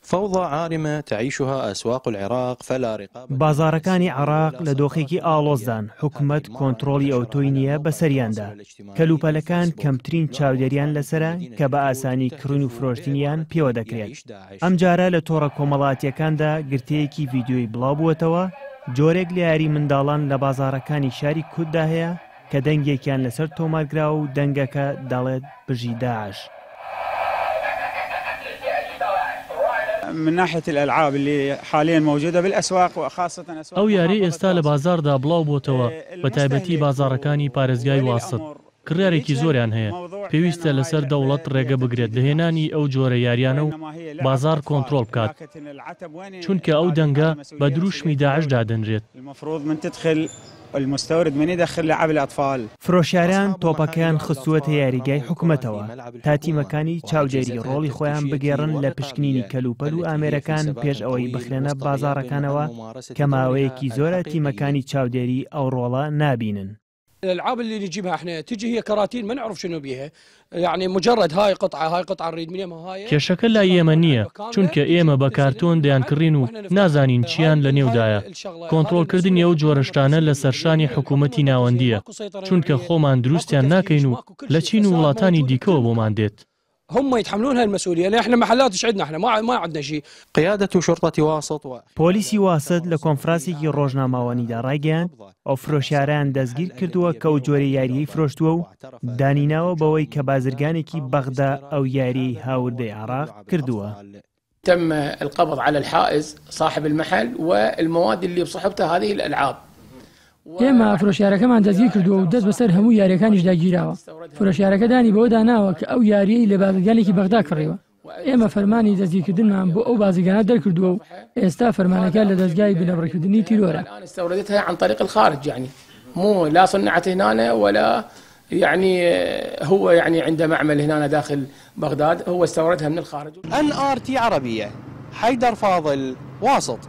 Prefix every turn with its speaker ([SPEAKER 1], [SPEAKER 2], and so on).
[SPEAKER 1] فوضى عارمة تعيشها أسواق العراق فلا رقابة.
[SPEAKER 2] بازاڕەکانی عێراق لە دۆخێکی ئاڵۆزدان، حکومەت کۆنترۆڵی ئەوتۆی نییە بەسەریاندا، کەلوپەلەکان کەمترین چاودێریان لەسەرە کە بە ئاسانی کڕین و فرۆشتنیان پێوە دەکرێت. ئەمجارە لە تۆڕە کۆمەڵاتییەکاندا گرتەیەکی ڤیدیۆیی بڵاوبووەتەوە، جۆرێک لە یاری منداڵان لە بازاڕەکانی شاری کوتدا هەیە کە دەنگێکیان لەسەر تۆمارکراوە و دەنگەکە دەڵێت بژی داعش.
[SPEAKER 3] من ناحية الألعاب اللي حاليا موجودة بالأسواق وخاصة أسواق
[SPEAKER 4] ئەو یاریەی ئێستا لە
[SPEAKER 3] محافظة واسط.
[SPEAKER 4] بازاڕدا بڵاو بۆتەوە، بەتایبەتی بازاڕەکانی پارێزگای واسط، کڕیارێکی زۆریان هەیە، پێویستە لەسەر دەوڵەت ڕێگە بگرێت لە هێنانی ئەو جۆرە یاریانە و بازاڕ کۆنترۆڵ بکات، چونکە ئەو دەنگە بە دروشمی داعش دادەنرێت.
[SPEAKER 2] فرۆشیاران تۆپەکەیان خستووەتە یاریگای حکومەتەوە تا تیمەکانی چاودێری ڕۆڵی خۆیان بگێڕن لە پشکنینی کەلوپەل و ئامێرەکان پێش ئەوەی بخرێنە بازاڕەکانەوە کە ماوەیەکی زۆرە تیمەکانی چاودێری ئەو ڕۆڵە نابینن.
[SPEAKER 5] الألعاب اللي نجيبها احنا تجي هي كراتين ما نعرف شنو بيها يعني مجرد هاي قطعة هاي قطعة نريد من يمها هاي.
[SPEAKER 4] کێشەکە لای ئێمە نییە، چونکە ئێمە بە کارتۆن دەیانکڕین و نازانین چیان لە نێودایە. کۆنترۆڵکردنی ئەو جۆرە شتانە لەسەر شانی حکوومەتی ناوەندییە، چونکە خۆمان دروستیان ناکەین و لە چین و وڵاتانی دیکەوە بۆمان دێت.
[SPEAKER 5] هم يتحملون هالمسؤولية لأن احنا محلات ايش عندنا احنا ما عندنا شيء.
[SPEAKER 1] قيادة شرطة واسط و
[SPEAKER 2] پۆلیسی واسط لە کۆنفرانسێکی ڕۆژنامەوانیدا ڕایگەیاند، ئەو فرۆشیارەیان دەستگیر کردووە کە ئەو جۆرە یارییەی فرۆشتووە و دانیناوە بەوەی کە بازرگانێکی بەغدا ئەو یاریەی هاوردەی عێراق کردووە.
[SPEAKER 6] تم القبض على الحائز صاحب المحل والمواد اللي بصحبته هذه الألعاب.
[SPEAKER 7] ئێمە فرۆشیارەکەمان دەستگیر کردووە و دەست بەسەر هەموو یاریەکانیشدا گیراوە. فرۆشیارەکە دانی بەوەدا ناوە کە ئەو یاریەی لە بازرگانێکی بەغدا کڕیوە. ئێمە فەرمانی دەستگیرکردنمان بۆ ئەو بازرگانە دەرکردووە و ئێستا فەرمانەکە لە دەستگای بنەبڕکردنی تیرۆرە.
[SPEAKER 6] الآن استوردتها عن طريق الخارج يعني مو لا صنعت هنا ولا يعني هو يعني عنده معمل هنا داخل بغداد، هو استوردها من الخارج.
[SPEAKER 1] ان ار تي عربية، حيدر فاضل، واسط.